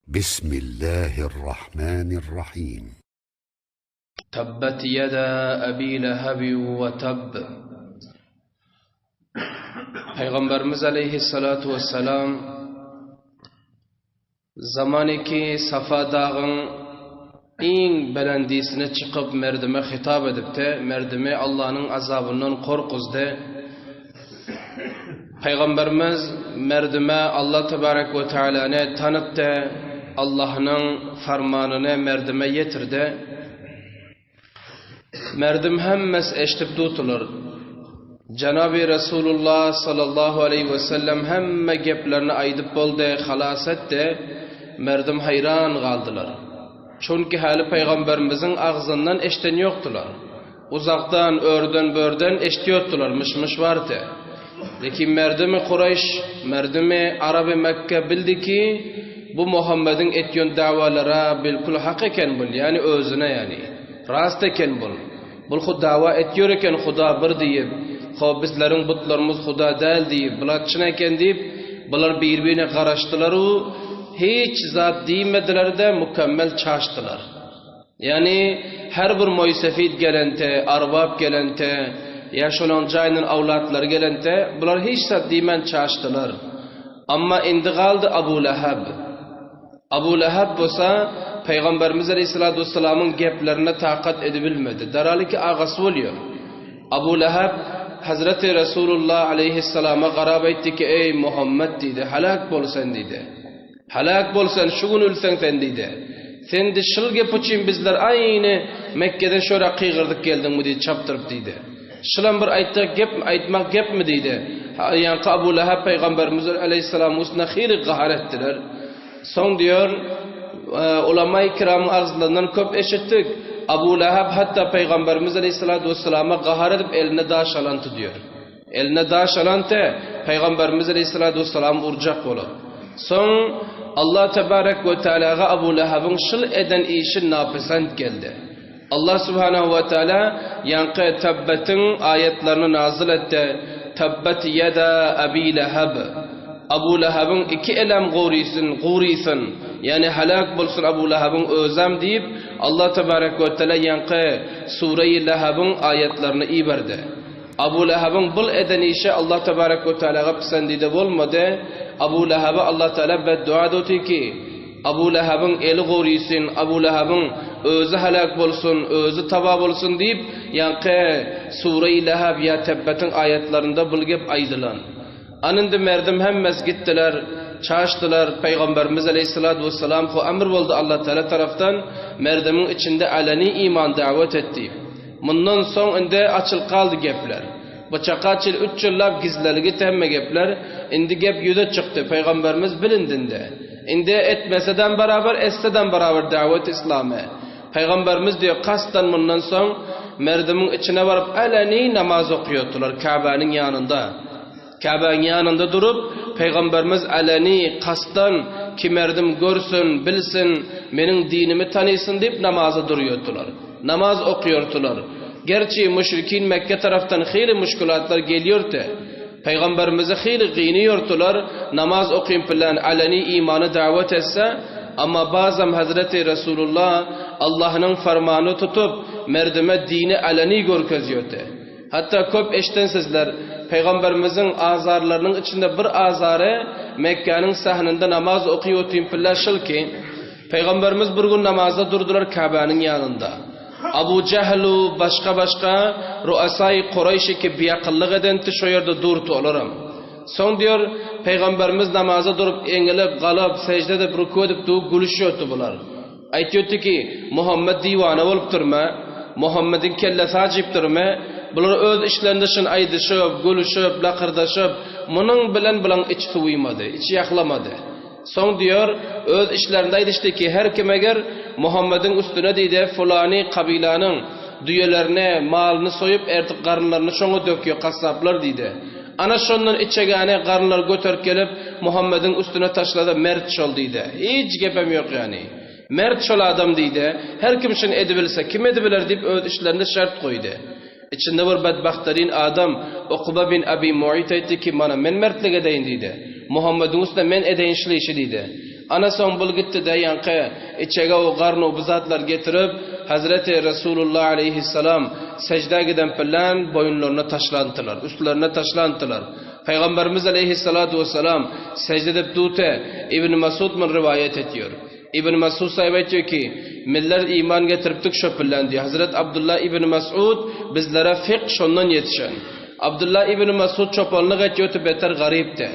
Bismillahirrahmanirrahim. Tabbat ýada Abi Lahabi we tab. Pygamberimiz aleyhissalatu vesselam zamaniki Safa dagyň iň belendisine çykyp merdime hitap edipdi, merdimi Allanyň azabyndan korkuzdy. Pygamberimiz merdime Allah tebarek we tealany tanytdy, Allahnyň farmanyny merdime ýetirdi. Merdim hemmesi eşidip durdylar. Jenaby Resulullah sallallahu aleýhi we sellem hemme geplerini aýdyp boldy, halas etdi. Merdim haýran galdylar. Çünki häli pygamberimiziň agzyndan eşden ýokdular. Uzakdan, örden-börden eşidýärdiler, myş-myş bardy. Lekin merdimi Kureýş, merdimi Araby Mekge bildi ki, bu Muhammediň etýän dawalary bilkul hak eken bul, ýagny özüne ýagny, rast eken bul. Bul hut dawa etýär eken Huda bir diýip, ho bizleriň butlarymyz Huda däl diýip, bular çyn eken diýip, bular bir-birine garaşdylar-u, hiç zat diýmediler-de, mükemmel çaşdylar. Ýagny her bir moýsefid gelente, arbap gelente, ýa şolaň jaýyndan awlatlary gelente, bular hiç zat diýmän çaşdylar. Amma indi galdy Abu Lahab. Abu Lahab bolsa Pygamberimiz aleýhissalatu wessalamyň geplerine takat edibilmedi. Daralyki agasy bolýar. Abu Lahab Hazreti Resulullah aleýhissalama garap aýtdy ki, Eý Muhammet diýdi, halak bol sen diýdi. Haläk bol sen, şu gün ölseň sen diýdi. Sen-de şul gep üçin bizler aýny Mekgeden şöräk gygyrdyk geldiňmi diýdi, çapdyryp diýdi. Şulam bir aýtjak gepmi, aýtmak gepmi diýdi. Ýaňky Abu Lahab pygamberimiz aleýhissalamyň üstüne hili gahar etdiler. Soň diýer, ulama-i kiramyň agzlaryndan köp eşitdik. Abu Lahab hatda pygamberimiz aleýhissalatu wessalama gahar edip eline daş alanty diýer. Eline daş alan te, Pygamberimiz aleýhissalatu wessalam urjak bolar. Soň Allah tebarek we tealaga Abu Lahabyň şul eden işi napisant geldi. Allah subhanahu we teala ýaňky Tabbetiň aýatlaryny nazyl etdi, Tabbet ýeda Abi Lahab. Abu Lahabyň iki elem gorysyn, gurysyn, ýagny halak bolsun Abu Lahabyň özem diýip, Allah tebarek we teala ýaňky Sureýi Lahabyň aýatlaryny iberdi. Abu Lahabyň bul eden işi Allah tebarek we tealaga pisendide bolmady. Abu Lahaba Allah Teala beddua edipdi ki, Abu Lahabyň eli gurysyn, Abu Lahabyň özi heläk bolsun, özi taba bolsun diýip, ýaňky Sure-i Lahab ýa Tebbetiň aýatlarynda bul gep aýdylan. An indi merdim hemmesi gitdiler, çaşdylar, Pygamberimiz aleýhissalatu wessalam ho emr boldy Allah Teala tarapdan, merdimiň içinde aleni iman dawet et diýip. Mundan soň indi açylyp galdy gepler. Bu çaka çil üç ýyllap gizleligi hemme gepler, indi gep ýüze çykdy, Pygamberimiz bilindi indi. Indi etmesedem barabar, etsedem barabar dawet islamy. Pygamberimiz diýýär, kasdan mundan soň merdimiň içine baryp aleni namaz okaýardylar Käbäniň ýanynda. Käbäň ýanynda durup, Pygamberimiz aleni kasdan ki merdim görsün, bilsin, meniň dinimi tanysyn diýip namaza durýardylar. Namaz okaýardylar. Gerçi müşrikin Mekke tarapdan hili müşkülatlar gelýärdi. Pygamberimizi hili gynaýardylar, namaz okyn bilen aleni imana dawet etse, amma bazam Hazreti Resulullah Allahnyň farmanyny tutup, merdime dini aleni görkezýärdi. Hatda köp eşidensizler, Pygamberimiziň azarlarynyň içinde bir azary Mekgäniň sähninde namaz okyp otyrynpylla şul ki, Pygamberimiz bir gün namazda durdular Käbäniň ýanynda. Abu Jählu başga-başga ruasaýy Kureýşi ki biakyllyk edenti şo ýerde durdy olaram. Soň diýer, Pygamberimiz namaza durup eňilip, galyp, sežde edip, ruku edip dur gülüşýärdi bular. Aýtýardy ki, Muhammet diwana bolupdyrmy? Muhammediň kellesi ajypdyrmy? Bular öz içlerinde şuny aýdyşyp, gülüşip, lakyrdaşyp, munuň bilen bulaň içi suwymady, içi ýahlamady. Soň diýer, öz içlerinde aýdyşdy ki, her kim eger Muhammediň üstüne diýdi, fulany kabylanyň düýelerini, malyny soýup, ertip garynlaryny şoňa dökýär, gassaplar diýdi. Ana şondan içegäni garynlary göterip gelip, Muhammediň üstüne taşlady, mert şol diýdi. Hiç gepem ýok ýany. Mert şol adam diýdi. Her kim şuny edibilse, kim edibiler diýip öz içlerinde şert goýdy. Içinde bir bedbagtdarin adam Ukba bin Abi Mu'yt aýtdy ki, mana men mertlik edeýin diýdi. Muhammediň üstüne men edeýin şul işi diýdi. Ana soň bul gitdi-de ýaňky içege u garn u bu zatlar getirip, Hazreti Resulullah aleýhissalam seždä giden pillän boýunlaryna taşlantylar, üstlerine taşlantylar. Pygamberimiz aleýhissalatu wessalam sežde edip dute, Ibn Masud mun riwaýat etýär. Ibn Masud saýyp aýtýar ki, Miller iman getiripdik şo pillän diýýär. Hazret Abdullah ibn Masud bizlere fykh şondan ýetişen. Abdullah ibn Masud çopanlyk etýärdi beter garypdy.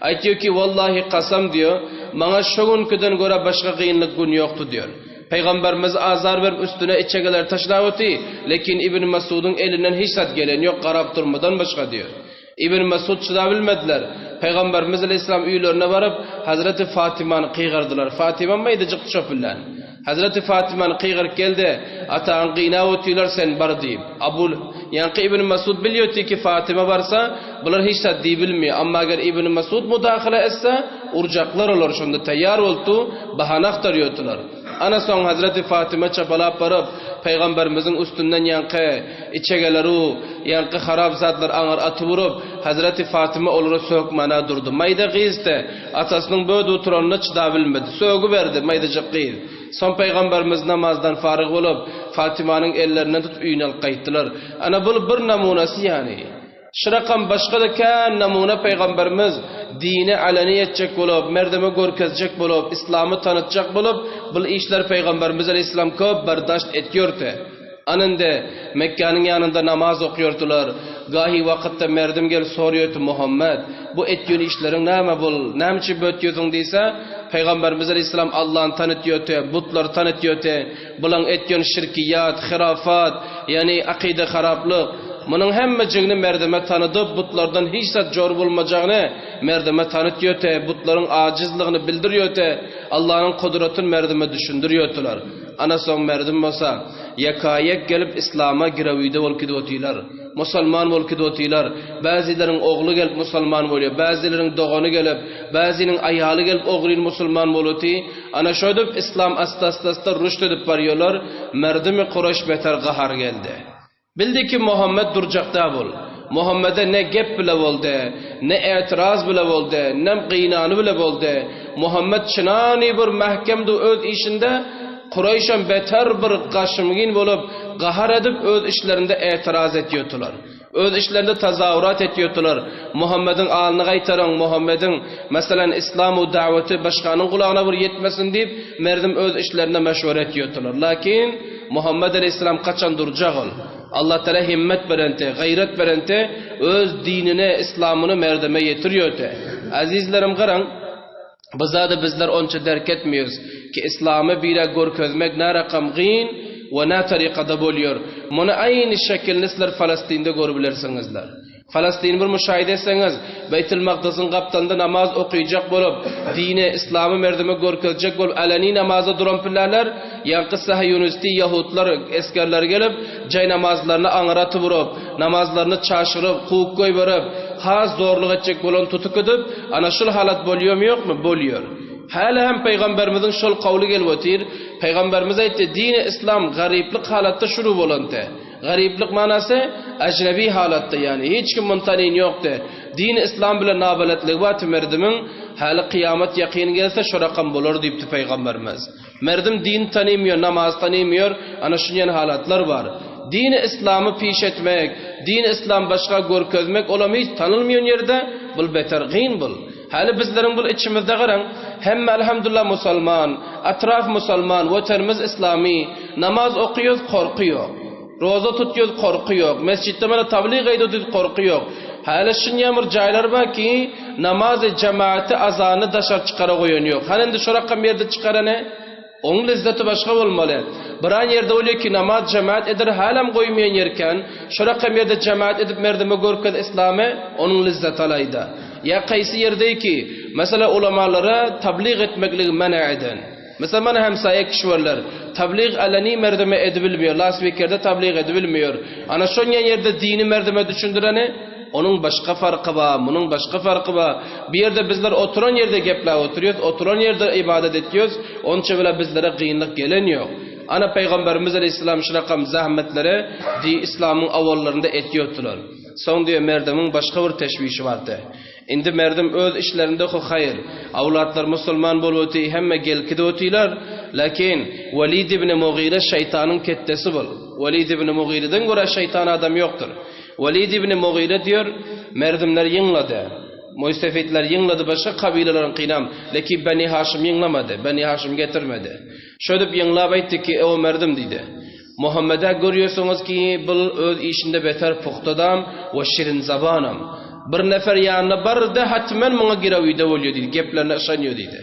Aýtýar ki, Wallahi kasam diýýär, maňa şo günküden görä başga gynlyk gün ýokdy diýýär. Pygamberimiz azar berip üstüne içegeleri taşlap oty, lekin Ibn Masudyň elinden hiç zat gelen ýok garap durmadan başga diýýär. Ibn Mesud çydabilmediler. Pygamberimiz aleýhissalam öýlerine baryp, Hazreti Fatymany gygyrdylar. Fatyma maýdajyk çöpülen. Hazreti Fatymany gygyryp geldi, Ataňy gynap otyrlar, sen bar diýip. Abu, ýaňky Ibn Mesud bilýärdi ki, Fatyma barsa, bular hiç zat diýibilmeýär. Amma eger Ibn Mesud mudahala etse, urjaklar olar, şonda taýýar boldy, bahana agtarýardylar. Ana soň Hazreti Fatyma çapalap baryp, Pygamberimiziň üstünden ýaňky içegeleru, ýaňky harap zatlar aňyr atyp urup, Hazreti Fatyma olara sökmana durdy. Maýda gyzdy, atasynyň böwde oturanyna çydabilmedi. Sögüberdi, maýdajyk gyz. Soň Pygamberimiz namazdan faryg bolup, Fatymanyň ellerinden tutup öýüne alyp gaýtdylar. Ana bul bir namunasy ýany. Şu rakam başga-da kän namuna Pygamberimiz dini aleni etjek bolup, merdeme görkezjek bolup, islamy tanytjak bolup, bul işleri Pygamberimiz aleýhissalam köp berdaşt etýärdi. Ana indi Mekgäniň ýanynda namaz okýardylar. Gahi wakytda merdim gelip sorýardy, Muhammet, bu etýän işleriň näme bul, näme üçin bu etýärsiň diýse, Pygamberimiz aleýhissalam Allany tanytýardy, butlary tanytýardy. Bulaň etýän şirkiýat, hyrafat, ýagny akyda haraplyk, munuň hemmejigini merdeme tanydyp, butlardan hiç zat jor bolmajagyny merdeme tanytýote, butlaryň ajyzlygyny bildirýote, Allanyň kudratyny merdeme düşündirýotiler. Ana soň merdim bolsa, ýekaýek gelip islama girewide bolup gidip otylar. Musulman bolup gidip otylar. Bäzileriň ogly gelip musulman bolýar, bäzileriň dogany gelip, bäziniň aýaly gelip ogryn musulman boluty. Ana şödüp islam asta-asta-asta rüşt edip barýarlar. Merdimi Kureş beter gahar geldi. Bildi ki Muhammet durjak dä bul. Muhammede ne gep bile boldy, ne etiraz bile boldy, nem gynany bile boldy. Muhammet çynany bir mähkemdi öz işinde, Kureýşem beter bir gaşymgyn bolup, gahar edip öz işlerinde etiraz etýärdiler. Öz işlerinde tazawurat etýärdiler. Muhammediň alyny gaýtaryň, Muhammediň, meselen, islam u daweti başganyň gulagyna bir ýetmesin diýip, merdim öz işlerinde meşwere etýärdiler. Lakin Muhammet aleýhissalam kaçan durjak ol? Allatagala himmet berente, gaýrat berente, öz dinini, islamyny merdime ýetirýärdi. Azizlerim garaň, Bu zady bizler onça derk etmeýäris ki islamy bire görkezmek nä rakam gyn we nä tarykada bolýar. Muny aýny şekilini sizler Falastinde görübilersiňizler. Falastini bir muşahide etseňiz, Beýtil Makdysyň gapdalynda namaz okyjak bolup, dini, islamy merdime görkezjek bolup aleni namaza duran pillaler, ýaňky sahýunisti ýahudlar esgerleri gelip, jaý namazlaryny aňyra atyp urup, namazlaryny çaşyryp, kowup goýberip, has zorluk etjek bolan tutuk edip, ana şul halat bolýarmy ýokmy? Bolýar. Häli hem Pygamberimiziň şol kowly gelip otyr. Pygamberimiz aýtdy, dini yslam garyplyk halatda şuru bolante. Garyplyk manasy ajnebi halatda, ýagny hiç kim muny tanyn ýokdy. Dini yslam bilen nabeletligi bar merdimiň, häli kyýamat ýakyn gelse şo rakam bolar diýipdi Pygamberimiz. Merdim din tanymýar, namaz tanymýar, ana şunýan halatlar bar. Dini yslamy piş etmek, dini yslam başga görkezmek olam hiç tanylmaýan ýerde bul beter gyn bul. Häli bizleriň bul içimizde garaň, hemme alhamdulillah musalman, atraf musalman, watanymyz yslamy, namaz okyýos korky ýok. Roza tutýos korky ýok. Mesjitde mana tablyg eýdýos korky ýok. Häli şunýan bir jaýlar bar ki, namazy jemaati azany daşary çykara goýan ýok. Hany indi şo rakam ýerde çykarany? Oň lezzeti başga bolmaly. Biran ýerde bolýar ki, namaz jemaat eder hälem goýmaýan ýerken, şo rakam ýerde jemaat edip merdime görkez islamy, onuň lezzeti alaýda. Ýa kaýsy ýerdeýki, meselem ulamalara tablyg etmekligi mena eden. Meselem mana hemsaýa kişwerler, tablyg aleni merdime edibilmiýor, laswikerde tablyg edibilmiýor. Ana şonýan ýerde dini merdime düşündireni, onuň başga farky bar, munuň başga farky bar. Bu ýerde bizler oturan ýerde gepläp oturýas, oturan ýerde ybadat etýäs, onça bile bizlere gynlyk gelen ýok. Ana Pygamberimiz aleýhissalam şu rakam zähmetleri di islamyň awallarynda etýärdiler. Soň diýe merdemiň başga bir teşwişi bardy. Indi merdim öz işlerinde ho haýyr. Awlatlar musulman bolup oty, hemme gelkide otylar. Lakin Welid ibn Mugyra şeýtanyň ketdesi bol. Welid ibn Mugyreden görä şeýtan adam ýokdur. Welid ibn Mugyra diýer, merdimler ýyňlady. Moýsefitler ýyňlady başga kabylalaryň kynam, lekin Beni Haşym ýyňlamady, Beni Haşym getirmedi. Şödüp ýyňlap aýtdy ki, Ew merdim diýdi. Muhammedä görýärsiňiz ki, bul öz işinde beter pugtadam we şirinzabanam. Bir nefer ýanyna bar-da, hatmen muňa girewide bolýar diýdi, geplerine yşanýar diýdi.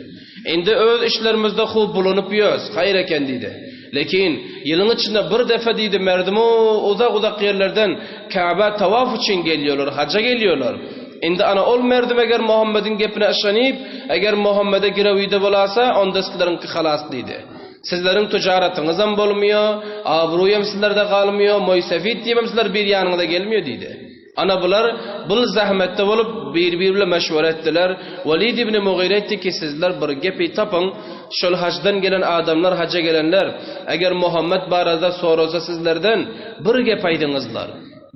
Indi öz işlerimizde hub bulanyp ýös, haýyr eken diýdi. Lekin, ýylyň içinde bir defe diýdi, merdimi uzak-uzak ýerlerden Käbä tawaf üçin gelýärler, haja gelýärler. Indi ana ol merdim eger Muhammediň gepine yşanyp, eger Muhammede girewide bolasa, onda sizleriňki halas diýdi. Sizleriň tujaratyňyzam bolmaýar, abroýam sizlerde galmaýar, moýsefit diýibem sizler bir ýanyňyza gelmeýär diýdi. Ana bular bul zähmetde bolup, bir-biri bilen meşwere etdiler. Welid ibn Mugyre aýtdy ki, sizler bir gepi tapyň, şol hajdan gelen adamlar, haja gelenler, eger Muhammet barada sorasa sizlerden, bir gep aýdyňyzlar.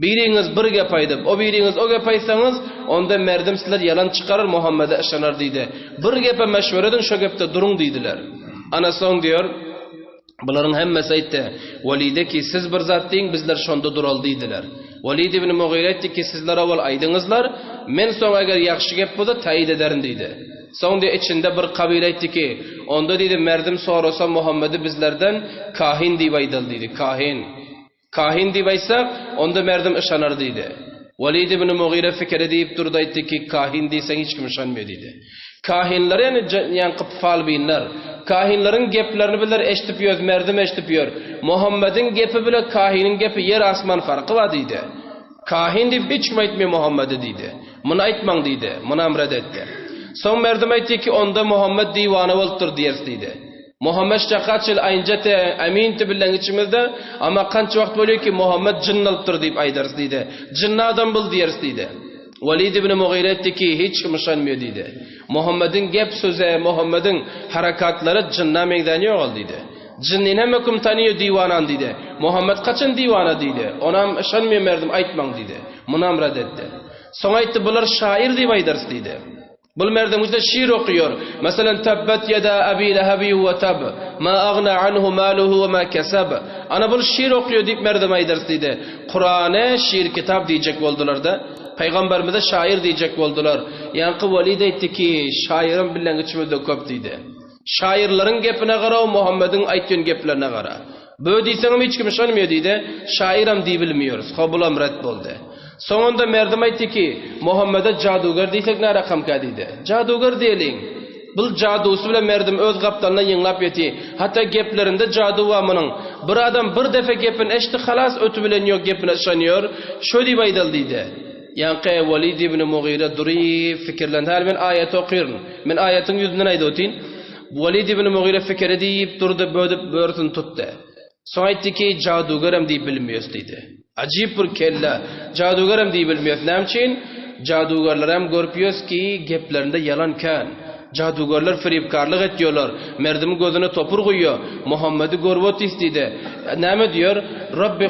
Biriňiz bir gep aýdyp, o biriňiz o gep aýtsaňyz, onda merdim sizler ýalan çykarar, Muhammede yşanar diýdi. Bir gepe meşwere ediň, şo gepde duruň diýdiler. Ana soň diýer, bularyň hemmesi aýtdy, Welide ki, siz bir zat diýiň, bizler şonda duraly diýdiler. Welid ibn Mugyre aýtdy ki, sizler owal aýdyňyzlar, men soň eger ýagşy gep bolsa taýyt ederin diýdi. Soň diýdi, içinde bir kabile aýtdy ki, onda diýdi, merdim sorasa Muhammedi bizlerden kahin diýip aýdaly diýdi, kahin. Kahin diýip aýtsak, onda merdim yşanar diýdi. Walid ibn Mugyra fikir edip durdy aýtdy ki, kahin diýseň hiç kim yşanmaýar diýdi. Kahinler ýani ýaňky falbinler. Kahinleriň geplerini bizler eşdip ýörüs, merdim eşdip ýör. Muhammediň gepi bile kahiniň gepi ýer asman farky bar diýdi. Kahin diýip hiç kim aýtmaýar Muhammede diýdi. Muny aýtmaň diýdi. Munam red etdi. Soň merdim aýtdy ki, onda Muhammed diwana bolupdyr diýeris diýdi. Muhammet şakaçyl aýynja te äminti bilen içimizde, amma kança wagt bolýar ki Muhammet jyn alypdyr diýip aýdarys diýdi. Jynly adam bul diýeris diýdi. Walid ibn Mugyre aýtdy ki, hiç kim yşanmýar diýdi. Muhammediň gep sözi, Muhammediň harakatlary jynna meňzäni ýok ol diýdi. Jynny näme kim tanyýar diwanan diýdi. Muhammet kaçan diwana diýdi. Onam yşanmýar merdim aýtmaň diýdi. Munam red etdi. Soň aýtdy bular şaýyr diýip aýdarys diýdi. Bul merdiň üstüne şiir okuýar. Meselem, Tebbet ýeda Abi Lehebi we teb, ma agna anhu maluhu we ma keseb. Ana bul şiir okuýar diýip merdem aýdarys diýdi. Kurany şiir kitap diýjek boldular-da. Pygamberimize şaýyr diýjek boldular. Ýaňky Welid aýtdy ki, şaýyram bilen içimizde köp diýdi. Şaýyrlaryň gepine gara, Muhammediň aýtýan geplerine gara. Bö diýseňem hiç kim yşanmýar diýdi. Şaýyram diýibilmiýorys. Ho bulam ret boldy. Soňunda merdim aýtdy ki, Muhammede jaduger diýsek nä rakamka diýdi. Jaduger diýeliň. Bul jadusy bilen merdim öz gapdalynda ýyňlap ýeti. Hatda geplerinde jadu bar munuň. Bir adam bir defe gepini eşitdi halas öti bilen ýok gepine yşanýor. Şo diýip aýdaly diýdi. Ýaňky Walid ibn Mugyra duryp fikirlendi. Häli men aýaty okyryn. Men aýatyň ýüzünden aýdyp otyryn. Walid ibn Mugyra fikir edip durdy, bödüp börüsini tutdy. Soň aýtdy ki, jadugerem diýip bilmeýäs diýdi. Ajyp bir kelle. Jadugerem diýip bilmeýäs. Näme üçin? Jadugerlerem görüp ýös ki, geplerinde ýalan kän. Jadugerler firibkarlyk etýärler. Merdimiň gözüne topur guýýar. Muhammedi görüp otyrys diýdi. Näme diýýär? Rabbi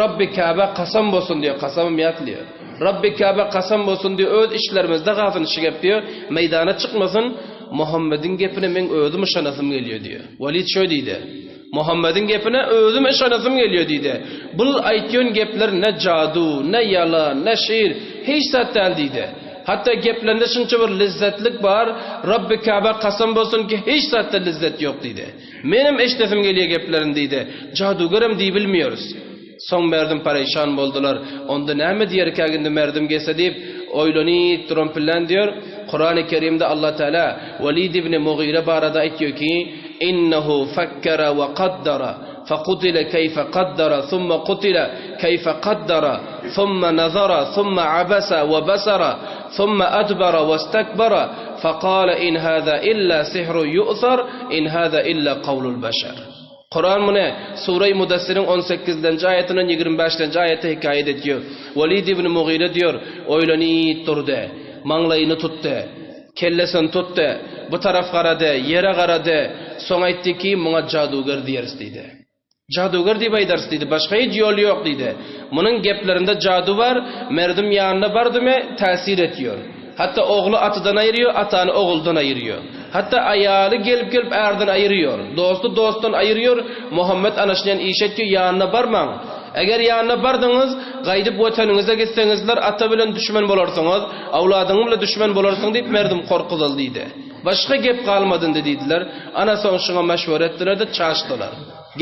Rabbi Käbä kasam bolsun diýýär. Kasamym ýatlaýar. Rabbi Käbä kasam bolsun diýýär. Öz işlerimizde galsyn şu gep diýýär. Meýdana çykmasyn. Muhammediň gepine meň özüm yşanasym gelýär diýýär. Walid şöý diýdi. Muhammediň gepine özüm yşanasym gelýär diýdi. Bul aýtýan gepler ne jadu, ne ýalan, ne şiir, hiç zat däl diýdi. Hatda geplerinde şunça bir lezzetlik bar, Rabbi Käbä kasam bolsun ki hiç zatda lezzet ýok diýdi. Menem eşdesim gelýär geplerini diýdi. Jadugerem diýibilmiýorys. Soň merdim pareýşan boldular. Onda näme diýerkäk indi merdim gelse diýip, oýlanyp duran pillän diýer, Kurany Kerimde Allah Teala Welid ibn Mugyra barada aýtýar ki, Innehu fekkere we kaddara, fekutile keýfe kaddara, summa kutile keýfe kaddara, summa nazara, summa abasa we basara, summa adbara we istekbara, fekale in haza illa sihru yu'thar, in haza illa kawlul beşer. Kuran muny Sure-i Mudassiriň on sekizinji aýatyndan ýigrimi bäşinji aýata hekaýat edýär. Welid ibn Mugyra diýýär, Oýlanyp durdy, maňlaýyny tutdy, kellesini tutdy, bu taraf garady, ýere garady, soň aýtdy ki, muňa jaduger diýeris diýdi. Jaduger diýip aýdarys diýdi, başga hiç ýol ýok diýdi. Munuň geplerinde jadu bar, merdim ýanyna bardymy, täsir etýär. Hatda ogly atadan aýyrýar, atany oguldan aýyrýar. Hatda aýaly gelip-gelip ärden aýyrýar. Dosty dostdan aýyrýar. Muhammet ana şunýan iş etýär, ýanyna barmaň. Eger ýanyna bardyňyz, gaýdyp watanyňyza gitseňizler, ata bilen düşmen bolarsyňyz, awladyňyň bile düşmen bolarsyň diýip merdim gorkuzyldy diýdi. Başga gep galmadyndy diýdiler. Ana soň şuňa meşwere etdiler-de çaşdylar.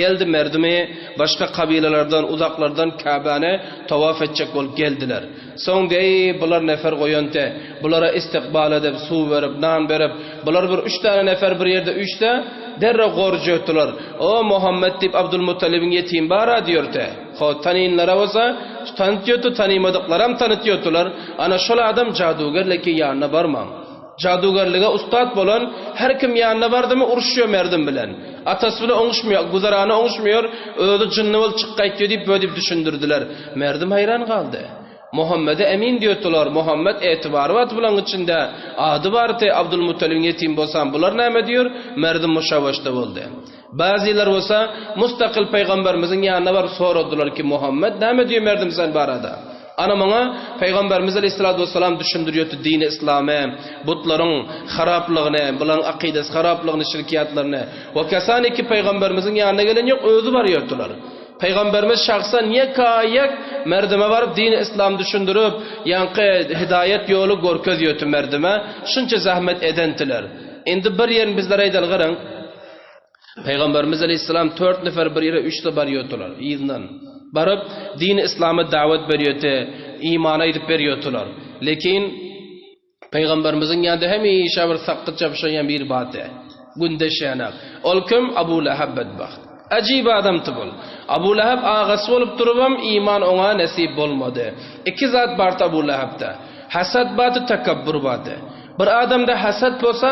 Geldi merdimi başga kabylalardan, uzaklardan Käbäni tawaf etjek bolup geldiler. Soň deý bular nefer goýante, bulara istikbal edip, suw berip, nan berip, bular bir üç däne nefer bir ýerde üýşse, derrew goruja ötdüler. O, Muhammet diýip Abdulmuttalibiň ýetimi bar-a diýörte. Ho, tanynlara bolsa, tanytýardy, tanymadyklaram tanytýardylar. Ana, şol adam jaduger leki ýanyna barmaň. Jadygärlige ussat bolan her kim ýanyna bardymy uruşýar merdim bilen. Atasy bilen oňuşmaýar, güzerany oňuşmaýar, özi jynny bolup çyk gaýtýar diýip bödip düşündirdiler. Merdim haýran galdy. Muhammede emin diýipdiler, Muhammet etibary bardy bulaň içinde, ady bardy, Abdulmuttalibiň ýetimi bolsam bular näme diýer, merdim muşawwaşda boldy. Bazylar bolsa mustakyl pygamberimiziň ýanyna baryp soradylar ki, Muhammet näme diýer merdim sen barada? Ana muňa Pygamberimiz aleýhissalatu wessalam düşündirýärdi dini yslamy, butlaryň haraplygyny, bularyň akydasy haraplygyny, şirkiýatlaryny. We kesaniki Pygamberimiziň ýanyna gelen ýok, özi barýardylar. Pygamberimiz şahsan ýeka-ýek merdime baryp dini yslam düşündirip, ýaňky hidaýat ýoly görkezýärdi merdime, şunça zähmet edentiler. Indi bir ýerini bizler aýdaly garaň. Pygamberimiz aleýhissalam tört nefer bir ýere üçse barýardylar, yzyndan. Baryp, dini yslama dawet berýärdi, imana aýdyp berýärdiler. Lekin Pygamberimiziň ýanynda hemişe bir sakgyç ýapyşaýan biri bardy. Gündeş ýanak. Ol kim? Abu Lahab bedbagt. Ajyp adamdy bul. Abu Lahab agasy bolup durubam iman oňa nesip bolmady. Iki zat bardy Abu Lahabda. Hasad bardy, tekabbur bardy. Bir adamda hasad bolsa,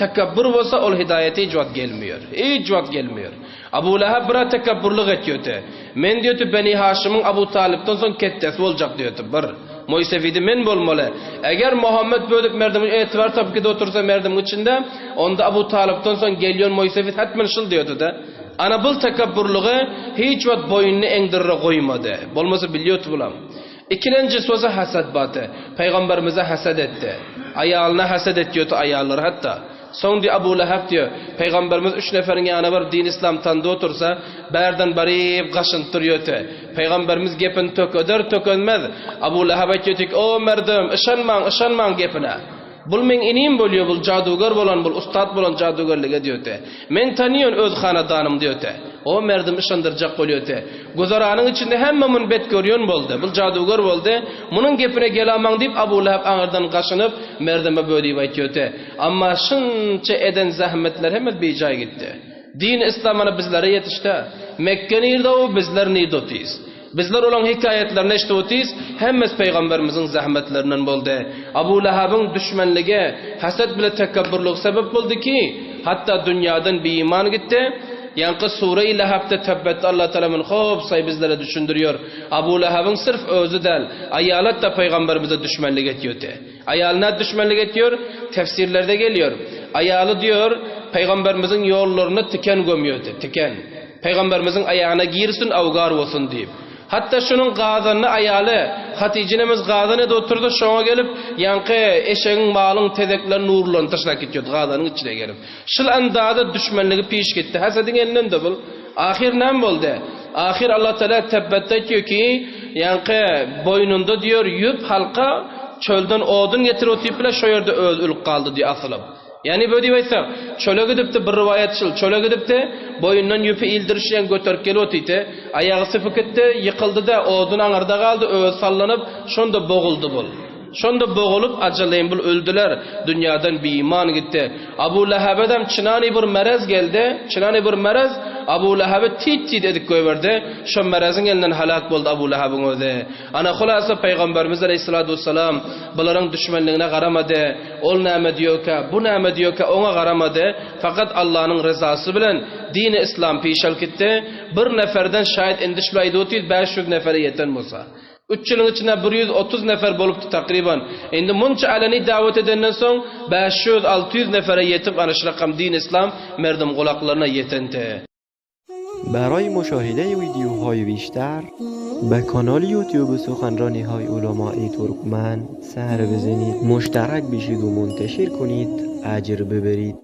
tekebbur bolsa ol hidaýata hiç wagt gelmeýär. Hiç wagt gelmeýär. Abu Lahab biraz tekebburlyk etýärdi. Men diýýärdi Beni Haşymyň Abu Talypdan soň ketdesi boljak diýýärdi. Bir. Moýsefidi men bolmaly. Eger Muhammet bölüp merdimiň etibar tapyp gidip otursa merdimiň içinde, onda Abu Talypdan soň gelýän Moýsefid hetmen şul diýýärdi-de. Ana bul tekebburlygy hiç wagt boýnuny eňdirre goýmady. Bolmasa bilýärdi bulam. Ikilenjisi bolsa hasad bardy. Pygamberimize hasad etdi. Aýalyna hasad etýärdi aýallary hatda. Soň diýýär Abu Lahab diýýär, Pygamberimiz üç neferiň ýanyna baryp din islam tandy otursa, bärden baryp gaşynyp durýardy. Pygamberimiz gepini tökeder tökenmez. Abu Lahab aýtýardy ki, O merdem, yşanmaň, yşanmaň gepine. Bul meň inim bolýar, bul jaduger bolan, bul ussat bolan jadugerlige diýöte. Men tanýan öz hanaдаnym diýöte. O merdim yşandyrjak bolýöte. Güzeranyň içinde hemme muny bet görýän boldy. Bul jaduger boldy. Munuň gepine gelamaň diýip Abu Lahab aňyrdan gaşynyp, merdeme bölüp aýtýöte. Amma şunça eden zähmetler hemmesi bijaý gitdi. Dini yslam mana bizlere ýetişdä. Mekge nirde o, bizler nirde otyrys. Bizler olaň hekaýatlaryny eşidip otyrys, hemmesi pygamberimiziň zähmetlerinden boldy. Abu Lahabyň düşmenligi, haset bile tekebburlygy sebep boldy ki, hatda dünýaden biiman gitdi. Ýaňky Sure-i Lahapda Tebbetde Allah Tagala muny hop saý bizlere düşündirýär. Abu Lahabyň syrf özi däl, aýalat-da pygamberimize düşmenlik etýärdi. Aýaly nädip düşmenlik etýär? Tefsirlerde gelýär. Aýaly diýýär, pygamberimiziň ýollaryna tiken gömýärdi, tiken. Pygamberimiziň aýagyna girsin, awgar bolsun diýip. Hatda şunuň gazanyny aýaly Hatyja enemiz gazan edip oturdy, şoňa gelip, ýaňky eşegiň, malyň tezeklerini, nurlaryny taşlap gitýärdi, gazanyň içine gelip. Şul andada düşmenligi piş gitdi. Hasediň elinden-de bul. Ahyr näme boldy? Ahyr Allatagala Tebbetde aýtýar ki, ýaňky boýnunda diýýär, ýüp, halka çölden odun getirip otyp bile şo ýerde özi ölüp galdy diýýär asylyp. Ýagny bu diýip aýtsak, çöle gidipdi, bir rowaýatçyl, çöle gidipdi, boýundan ýüpi ildirişýän göterip gelip otyrdy. Aýagy sypyp gitdi, ýykyldy-da, odun aňyrda galdy, özi sallanyp, şonda boguldy bul. Şonda bogulyp, ajalyň bul öldüler, dünýadan biiman gitdi. Abu Lahebedem çynany bir merez geldi, çynany bir merez Abu Lehebi tit-tit edip goýberdi, şo mereziň elinden haläk boldy Abu Lehebiň özi. Ana, hulasa, Pygamberimiz aleýhissalatu wessalam bularyň düşmenligine garamady, ol näme diýerkä, bu näme diýerkä oňa garamady, fakat Allanyň ryzasy bilen dini yslam pişalk etdi, bir neferden şaýat indi şul aýdyp otyr 500 nefere ýeten bolsa. Üç ýylyň içinde 130 nefer bolupdy takryban. Indi munça aleni dawet edenden soň 500-600 nefere ýetip ana şu rakam dini yslam merdum gulaklaryna ýetenti. برای مشاهده ویدیوهای بیشتر. به کانال یوتیوب سخنرانی های علمای ترکمن سر بزنید، مشترک بشید و منتشر کنید، اجر ببرید.